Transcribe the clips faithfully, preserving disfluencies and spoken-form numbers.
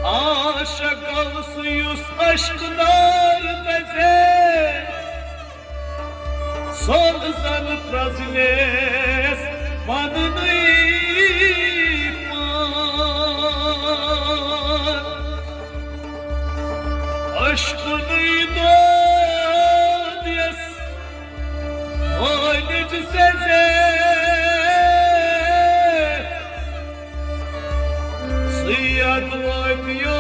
عاشق گوٚو سُہ یُس عشقہٕ نار دَزے، سوٚن زَن پرٛزنیس پننُے پان۔ عشقٕنُے دود یَس وٲنِج سَزے، سُے اَدٕ وٲتِو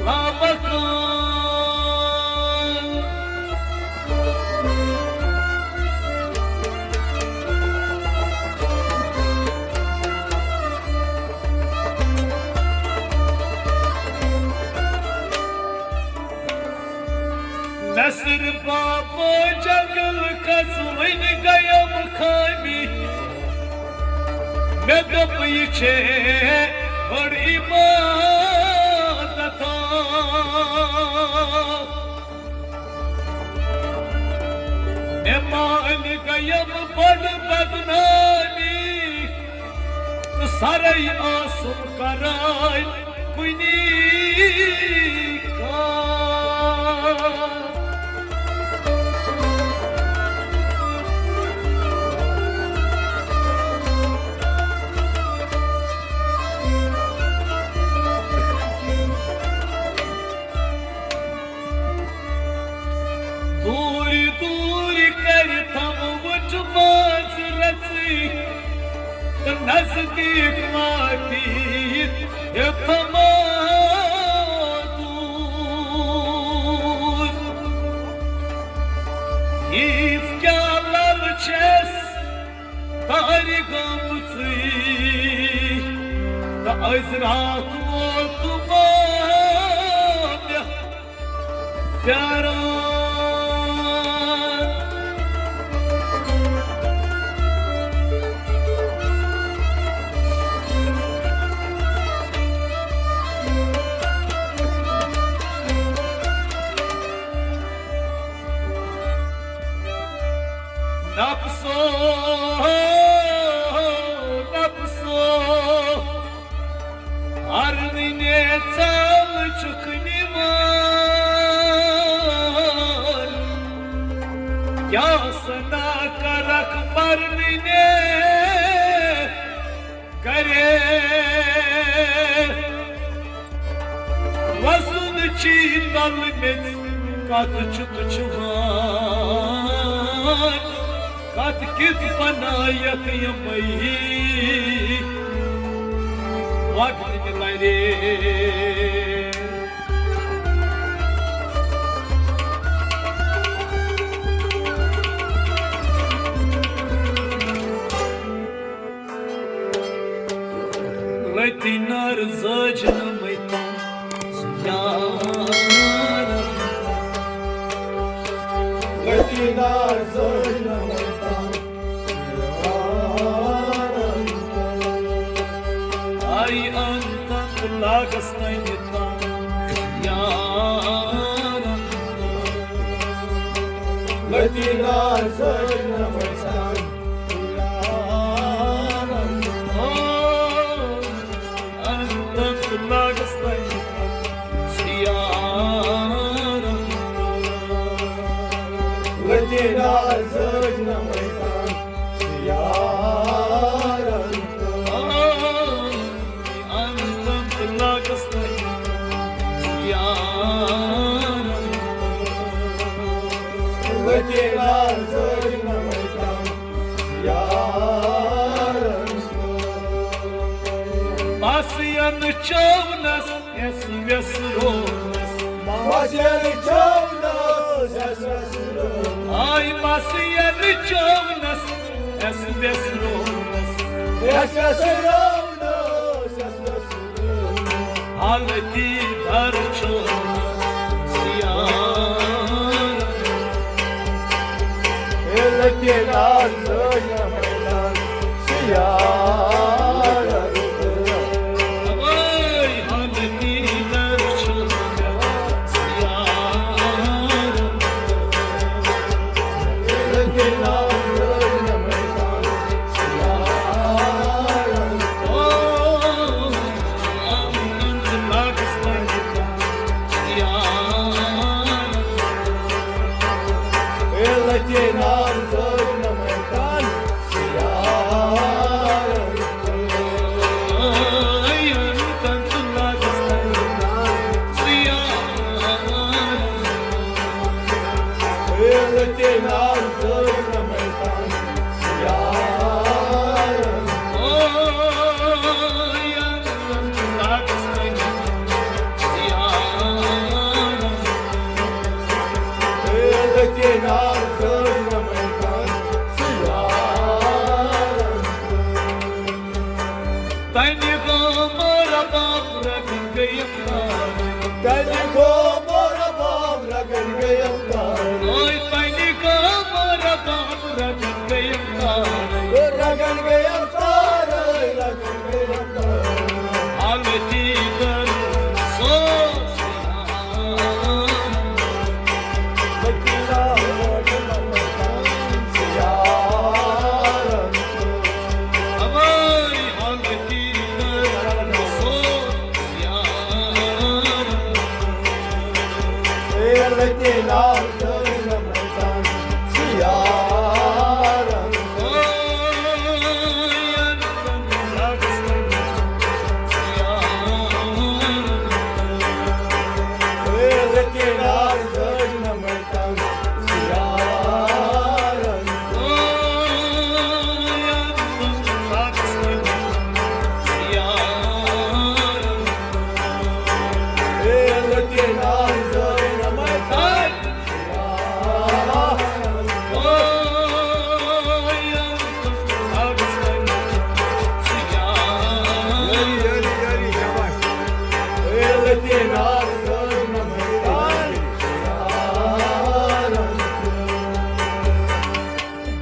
لامکان۔ نصر بابا جنگل کس وٕنۍ گٔیم خٲمی۔ مےٚ دوٚپ، یہِ چھے بٔڑ عبادت۔ مےٚ مٲلۍ گٔیم بٔڑ بدنٲمی، تہٕ سرے ٲسٕم کران کُنی کار۔ دوٗرِ دوٗرِ کرِ تھم وُٹھ ماز رژٕے، تہٕ نزدیٖک واتی ہیوٚتما دوٗر۔ ییٖژ کیٛاہ لل چھَس تارِ گٔمژٕے، تہٕ أزۍ راتھ ووتُم مےٚ پیاران۔ نفسو، نفسو، ہرنہِ ژل چھُکھ نِوان۔ کیٛاہ سنا کرکھ پرنہِ کرے وسُن چھی تل میٚژِ، کتھ چھُکھ چھُوان؟ کتھ کِژھ بنایتھ یِمے وقت لرے؟ لتی نار زٲج نہٕ مےٚ تام سُہ یار۔ لتی نار زٲج نہٕ مےٚ تام سُہ یار۔ آیی انتن لاگس ننہِ تام یار۔ لتی نار زٲج نہٕ مےٚ تام۔ بس ین چونس یس ویس رونس۔ بس ین چونس یس ویس رونس۔ آے بس ین چونس یس ویس رونس۔ یس ویس رونس، یس ویس رونس۔ حالتی در چھُ یار۔ ییٚلہِ تہِ ناز لٲج نہ میدان یار۔ اوے حالتی در چھُ یار۔ ییٚلہِ تہِ ناز لٲج نہ میدان یار۔ او تنہِ گوٚو مور باب رگن گٔیم تار۔ تنہِ گوٚو مور باب رگن گٔیم تار۔ اوے تنہِ گوٚو مور باب رگن گٔیم تار۔ رگن گٔیم تار، رگن گٔیم تار۔ حالتی در سوز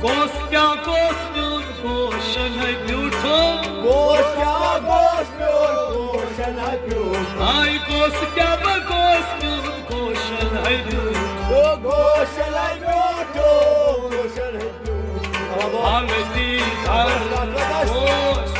گوٚژھ کیٛاہ گوٚژھ میون گوشن ہے بیوٗٹھو۔ گوٚژھ کیٛاہ گوٚژھ میون گوشن ہے بیوٗٹھو۔ آے گوٚژھ کیٛاہ بہٕ گوٚژھ میون گوشن ہے بیوٗٹھو۔ گوشن ہے بیوٗٹھو، گوشن ہے بیوٗٹھو۔ حالتی در سوز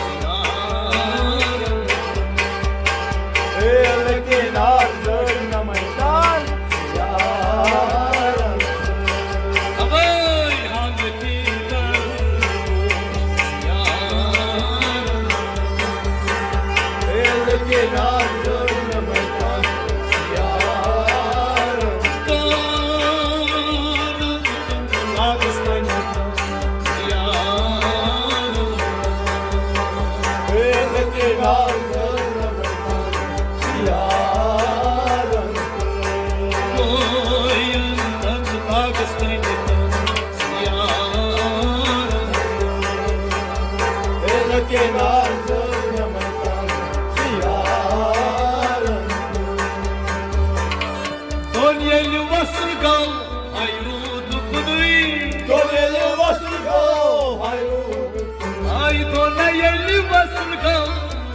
دۄن ییٚلہِ وصل گوٚو، ہاے روٗد کُنُے۔ دۄن ییٚلہِ وصل گوٚو، ہاے روٗد کُنُے۔ ہاے دۄن ییٚلہِ وصل گوٚو،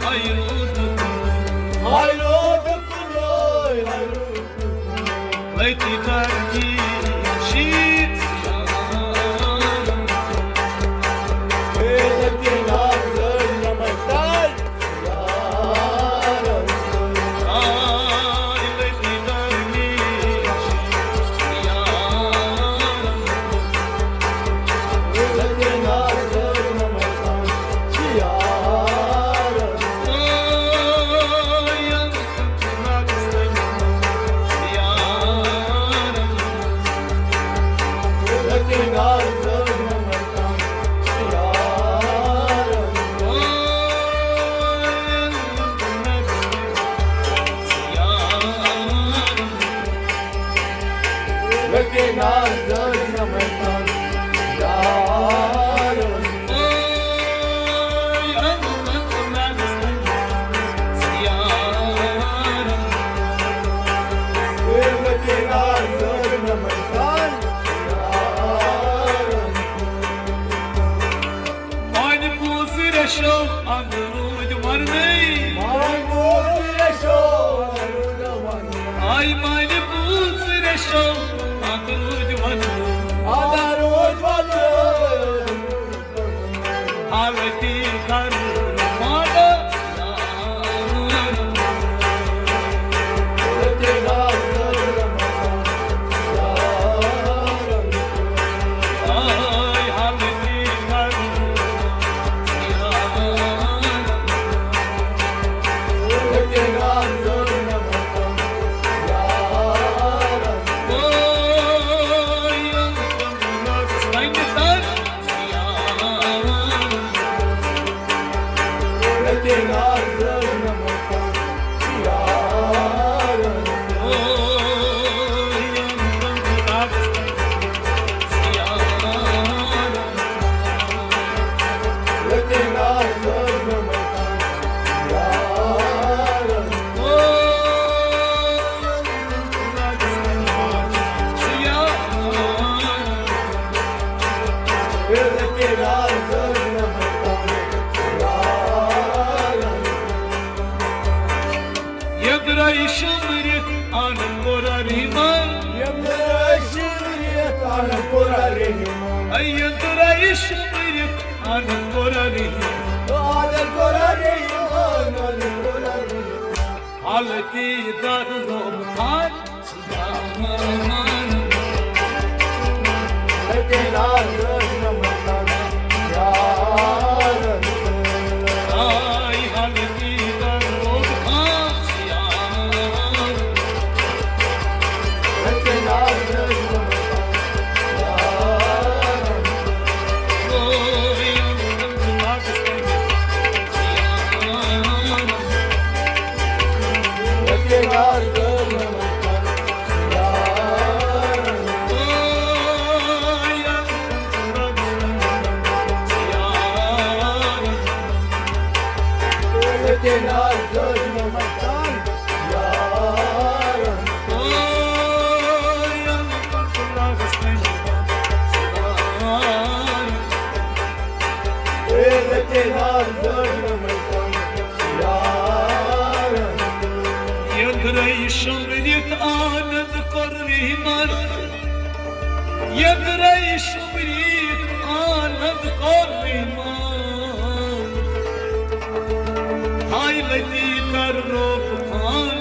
ہاے روٗد کُنُے۔ ہاے روٗد کُنُے، ہاے روٗد کُنُے۔ لٔتی کرنی شیٖت۔ مانہِ پوٗژٕ ریشو اندٕ روٗدۍ وننٕے۔ مانہِ پوٗژٕ ریشو اندٕ روٗدۍ وننٕے۔ آے مانہِ پوٗژٕ ریشو اندٕ روٗدۍ وننٕے۔ اندٕ روٗدۍ وننٕے۔ حالتی کر مانو۔ یدرے شمرت آنند پورہ رحمان۔ یدرے شمرت آنند پورہ رحمان۔ اے یدرے شمرت آنند پورہ رحمان۔ آنند پورہ رحمان، آنند پورہ رحمان۔ حالتی در لوم خان۔ یدرے شمرت آنند کور رحمان۔ یدرے شمرت آنند کور رحمان۔ ہاے لتی کر روپ خان۔